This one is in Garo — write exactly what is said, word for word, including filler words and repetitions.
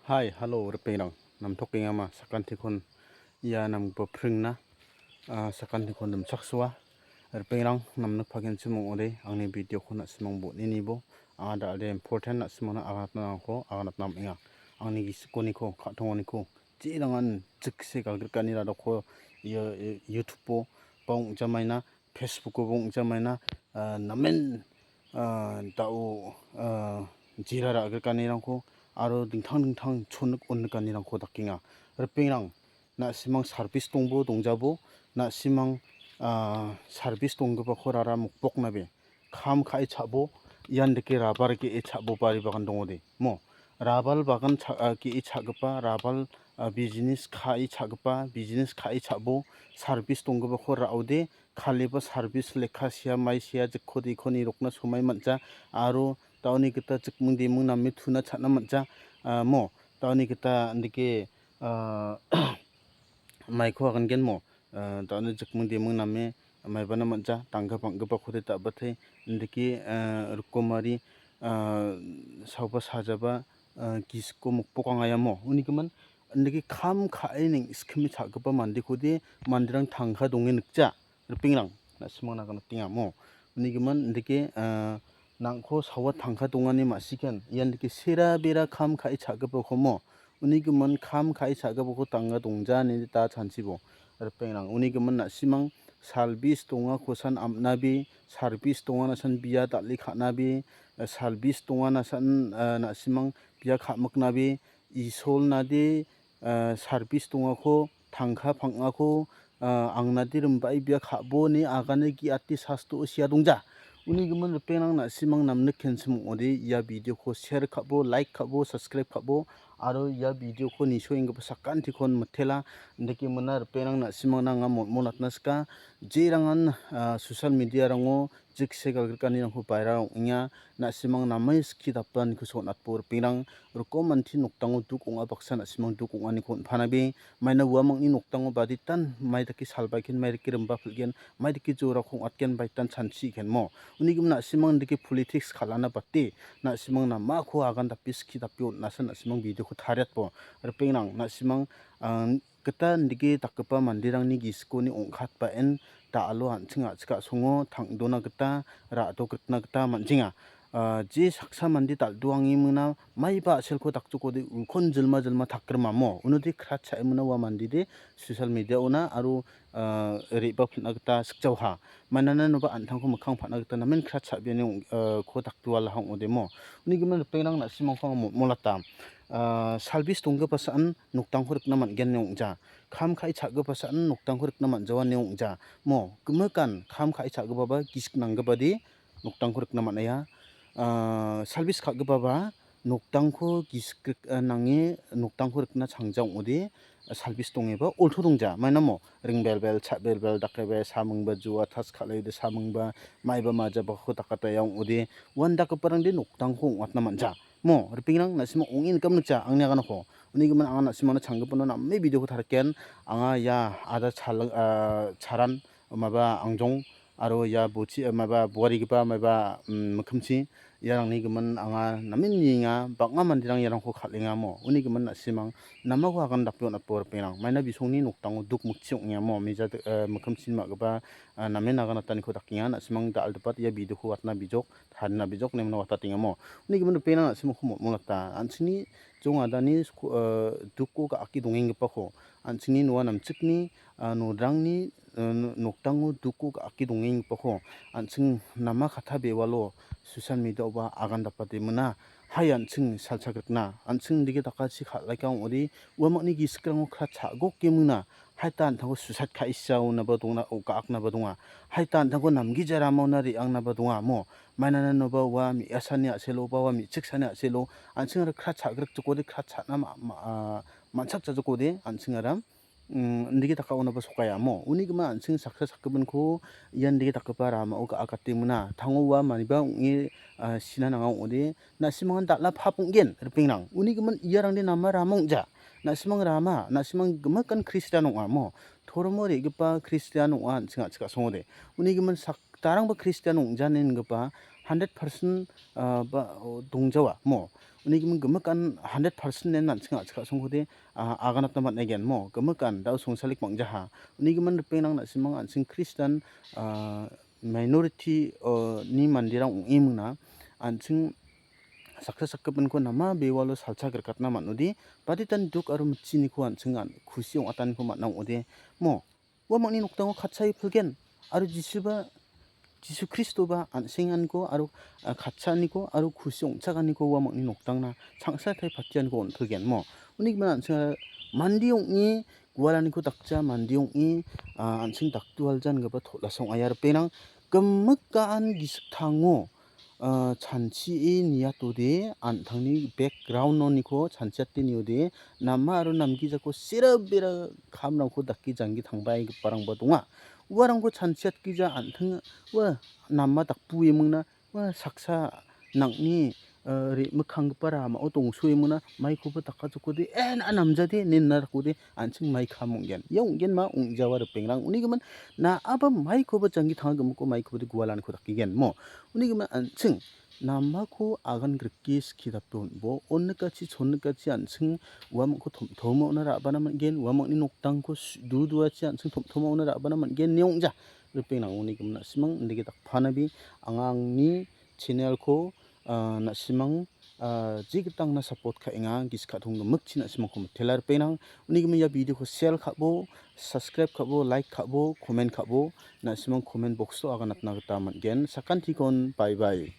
Hai, halo, ripengrang. Namtokengama, sakantikon ia namgipa pringna, ah, sakantikon dimchaksoa. Ripengrang, namnikpagenchim ong·ode, angni video-ko na·simang botninibo, anga da·alde important na·simangna aganatnarangko aganatna am·enga. Angni gisikoniko, ka·tongoniko, jerangan jikse galgrikanirangko ia, i-, YouTube-o ba ong·jamaina, Facebook-o ba ong·jamaina, ah, namen, ah, da·o, ah, jera ra·grikanirangko aro dingtang dingtang chonik-, onikanirangko dakenga. Ripengrang, na·simang sarbis dongbo dongjabo, na·simang, ah, sarbis donggipako rara mokboknabe. Kam ka·e cha·bo, ian dake rabar ge·e cha·bo bari bagan dongode. Mo, rabal bagan cha-, ah, ge·e cha·gipa, rabal, ah, bijnis ka·e cha·gipa, bijnis ka·e cha·bo, sarbis donggipako ra·ode, kaliba sarbis lekka sea, mai sea, jikko diko nirokna somai man·ja, aro da·oni gita jikming deming name tuna cha·na man·ja, ah, mo, da·oni gita indike, ah, maiko agangen mo, ah, da·oni jikming deming name maibana man·ja, tangka bang·gipakode da·bate indike, ah, rokomari, ah, saoba sajaba, ah, gisiko mokbok angayamo. Unigimin indike kam ka·e neng·sikime cha·gipa mandekode manderang tangka donge nikja. Ripengrang, na·simangna aganatengamo. Unigimin indike, ah, nangko sawa tangka dongani ma·siken. Ian dike sera bera kam ka·e cha·gipakomo. Unigimin kam ka·e cha·gipako tangka dongja ine ta chanchibo. Ripengrang, unigimin na·simang sarbis dongakosan am·nabe, sarbis donganasan bia dal·e ka·nabe, sarbis donganasan, ah, na·simang bia ka·miknabe, isolnade, ah, sarbis dongako, tangka pang·ako, ah, angnade rimbae bia ka·bo ine agane ge·ate sasto sia dongja. Unigimin ripengrang na·simang namnikenchim ong·ode ia video-ko share ka·bo, like ka·bo, subscribe ka·bo, aro ia video-ko nisoenggipa sakantikon mitela. Indake mina ripengrang na·simangna anga motmotna sika. Jerangan, ah, social media-rango jikse galgrikanirangko baira ong·enga. Na·simang namai skie dapaniko on·atbo ripengrang. Rokom anti nokdango duk ong·a baksa na·simang duk ong·aniko on·panabe. Maina uamangni nokdango baditan mai dake salbaiken, mai dake rimba pil·gen, mai dake jorako ong·atgen baitan chanchikenmo. Unigimin na·simang indike politics kal·ana bate, na·simang namako agan dape skie dape on·asa na·simang video-ko tariatbo. Ripengrang, na·simang, ah, gita indike dakgipa manderangni gisikoni ong·katbaen da·alo an·ching a·chik a·songo tang·dona gita, ra·dok rikna gita man·jenga. Ah, je saksa mande dal·doangimina maiba a·selko dakjokode ukon jilma jilma takgrimamo. Unode krat cha·emina ua mandede social media-ona aro, ah, re·bapilna gita sikjaoha. Manana noba an·tangko mikkang patna gita namen krat cha·biani ong-, ah, ko dakdoalaha ong·odemo. Unigimin ripengrang na·simangko anga mo-, molata. Ah, salbis donggipa sa·an noktangko rikna man·gen ine ong·ja. Kam ka·e cha·gipa sa·an noktangko rikna man·jawa ine ong·ja. Mo, gimikan kam ka·e cha·gipaba gisik nanggipade noktangko rikna man·aia. Ah, salbis ka·gipaba noktangko gisik rik-, ah, nange noktangko rikna changja ong·ode, salbis dongeba olto dongja. Mainamo ringbelbel, cha·belbel dakebe samingba jua tas kal·ede samingba maiba majabako dakataia ong·ode, uan dakgiparangde noktangko ong·atna man·ja. Mo, ripengrang, na·sima ong·e nikam nikja, angni aganako. Unigimin anga na·simangna changgipino name video-ko tariken. Anga ia ada chalang-, ah, charan, maba angjong, aro ia bochi, eh, maba buarigipa, maba, mm, mikkimchi. Iarangni gimin anga namen nienga, bang·a manderang iarangko kal·enga mo. Unigimin na·simang namako agan dape on·atbo ripengrang. Maina bisongni nokdango duk mikchi ong·enga mo. Mija, eh, mikkimchini ma·gipa, ah, namen aganataniko dakenga. Na·simang da·aldipat ia video-ko watna bijok. Tarina bijok nemna watatengamo. Unigimin ripengrang na·simangko motmolata. An·chingni jong adani sko-, eh, duko ga·ake dongenggipako, an·chingni noa namchikni, ah, nodrangni, eh, no-, nokdango duko ga·ake dongenggipako, an·ching nama katha bewalo social media-oba agan dapate mina. Hai an·ching salchagrikna, an·ching dike dakachi kal·aika ong·ode, uamangni gisikrango kra cha·gokemingna, haita an·tangko suicide ka·isaonaba dongna, o, ga·aknaba donga. Haita an·tangko namgija ramaona re·angnaba donga, mo. Mainananoba ua me·asani a·selo, ba ua me·chiksani a·selo, an·ching aro kra cha·grikjokode kra cha·na ma-, ma-, a, man·chakjajokode, an·ching aram, mm, indike dakaonaba sokaia, mo. Uni gimin an·ching saksa sakgipinko ian dike dakgipa ramao ga·akate mina. Tango ua maniba ong·e, a, sina nanga ong·ode, na·simangan dal·a pap ong·gen, ripengrang. Uni gimin iarangde nama rama ong·ja. Na·simang rama, na·simang gimikan Kristian ong·a, mo. Toromo re·gipa Kristian ong·a, an·ching a·chik a·songode. Uni gimin sak-, darangba Kristian ong·jani inggipa hundred percent, ah, ba, o, dongjawa, mo. Uni gimin gimik an hundred percent nen an·ching a·chik a·songkode, ah, aganatna man·egen mo. Gimik an dao songsalik bang·jaha. Uni gimin ripengrang na·simang an·ching Kristan, ah, minority, oh, ni manderang ong·emingna an·ching saksa sakgipinko nama bewalo salcha grikatna man·ode, baditan duk aro mitchiniko an·ching an-, kusi ong·ataniko man·a ong·ode mo. Ua mangni nokdango katsae pilgen aro Jisuba, Jisu Kristoba an·senganiko aro, ah, katsaaniko aro kusi ong·chakaniko ua mangni nokdangna changsa tarie patianiko on·pilgen mo. Uni gimin an·ching mande ong·e gualaniko dakja, mande ong·e, ah, an·ching dakdualja ingipa tol·asa ong·aia ripengrang. Gimik ga·an gisik tango, ah, chanchie niatode an·tangni background-oniko chanchiate niode nama aro namgijako sera bera kamrangko dake janggi tangbaenggiparangba donga. Uarangko chanchiatgija an·tang ua nama dakbuemingna ua saksa nang·ni, ah, re·mikkanggipa ramao dongsoemingna maikoba dakachakode, "Eh, na·a namjade," ine nina dakode an·ching mai kam ong·gen. Ia ong·genma ong·jawa ripengrang. Uni gimin na·aba maikoba janggi tangagimikko maikobade gualaniko dakegen mo. Uni gimin an·ching namako agan grike skie tape on·bo. Onikachi chonikachi an·ching uamangko tomtoma on·a ra·bana man·gen. Uamangni nokdangko su-, duduachi an·ching tomtoma on·a ra·bana man·gen ine ong·ja. Ripengrang uni gimin na·simang indake dakpanabe anga angni channel-ko, ah, na·simang, ah, jigitangna support ka·enga, gisik ka·tong gimikchi na·simangko mitela ripengrang. Uni gimin ia video-ko share ka·bo, subscribe ka·bo, like ka·bo, comment ka·bo, na·simang comment box-o aganatna gita man·gen. Sakantikon, bye bye.